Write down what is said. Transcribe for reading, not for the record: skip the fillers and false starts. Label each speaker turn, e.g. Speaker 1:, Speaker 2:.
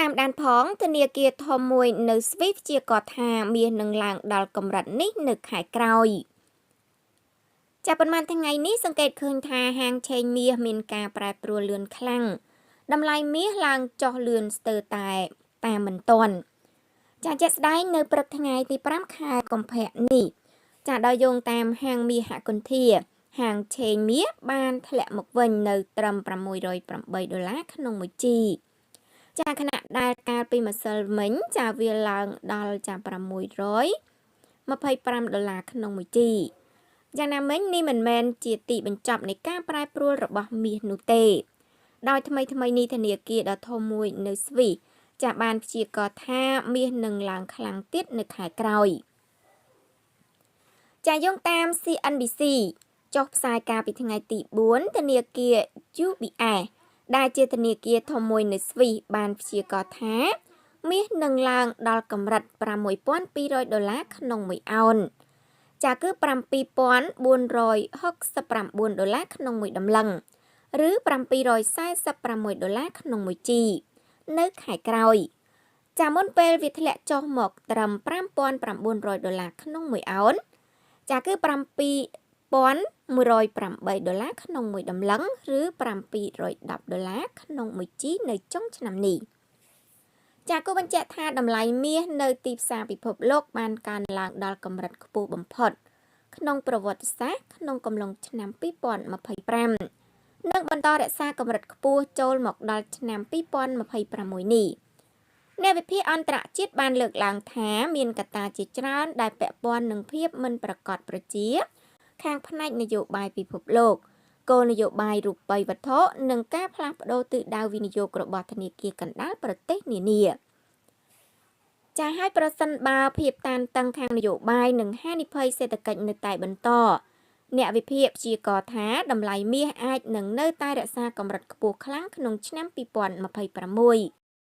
Speaker 1: តាមដានផងធនាគារធំមួយនៅស្វីសព្យាករណ៍ថាមាសនឹងឡើងដល់កម្រិតនេះនៅខែក្រោយចាប៉ុន្មានថ្ងៃនេះសង្កេតឃើញថាហាងឆេងមាសមានការប្រែប្រួលលឿនខ្លាំងតម្លៃមាសឡើងចុះលឿនស្ទើរតែតាមមិនទាន់ចាជាក់ស្ដែងនៅព្រឹកថ្ងៃទី5ខែកុម្ភៈនេះចាដោយយោងតាមហាងមាសហគន្ធាហាងឆេងមាសបានធ្លាក់មកវិញនៅត្រឹម608ដុល្លារក្នុងមួយជីចាខណៈដែលកាលពីម្សិលមិញចាវាឡើងដល់ចា625ដុល្លារក្នុងមួយជីយ៉ាងណាមិញនេះមិនមែនជាទីបញ្ចប់នៃការប្រែប្រួលរបស់មាសនោះទេដោយថ្មីថ្មីនេះធនាគារដ៏ធំមួយនៅស្វីសចាបានព្យាករណ៍ថាមាសនឹងឡើងខ្លាំងទៀតនៅខែក្រោយចាយោងតាម CNBC ចុះផ្សាយកាលពីថ្ងៃទី4ធនាគារ UBS ដែលជាធនាគារធំមួយនៅស្វីសបានព្យាករណ៍ថាមាសនឹងឡើងដល់កម្រិត6200ដុល្លារក្នុងមួយអោនចាគឺ7469ដុល្លារក្នុងមួយតម្លឹងឬ746ដុល្លារក្នុងមួយជីនៅខែក្រោយចាមុនពេលវាធ្លាក់ចុះមកត្រឹម5900ដុល្លារក្នុងមួយអោនចាគឺ7108ដុល្លារក្នុងមួយតម្លឹងឬ710ដុល្លារក្នុងមួយជីនៅចុងឆ្នាំនេះចាគូបញ្ជាក់ថាតម្លៃមាសនៅទីផ្សារពិភពលោកបានកើនឡើងដល់កម្រិតខ្ពស់បំផុតក្នុងប្រវត្តិសាស្ត្រក្នុងកំឡុងឆ្នាំ2025និងបន្តរក្សាកម្រិតខ្ពស់ចូលមកដល់ឆ្នាំ2026នេះអ្នកវិភាគអន្តរជាតិបានលើកឡើងថាមានកត្តាជាច្រើនដែលពាក់ព័ន្ធនឹងភាពមិនប្រាកដប្រជាខាងផ្នែកនយោបាយពិភពលោកគោលនយោបាយរូបិយវត្ថុនិងការផ្លាស់ប្ដូរទិសដៅវិនិយោគរបស់ធនាគារកណ្ដាលប្រទេសនានាចាហើយប្រសិនបើភាពតានតឹងខាងនយោបាយនិងហានិភ័យសេដ្ឋកិច្ចនៅតែបន្តអ្នកវិភាគព្យាករណ៍ថាតម្លៃមាសអាចនឹងនៅតែរក្សាកម្រិតខ្ពស់ខ្លាំងក្នុងឆ្នាំ2026។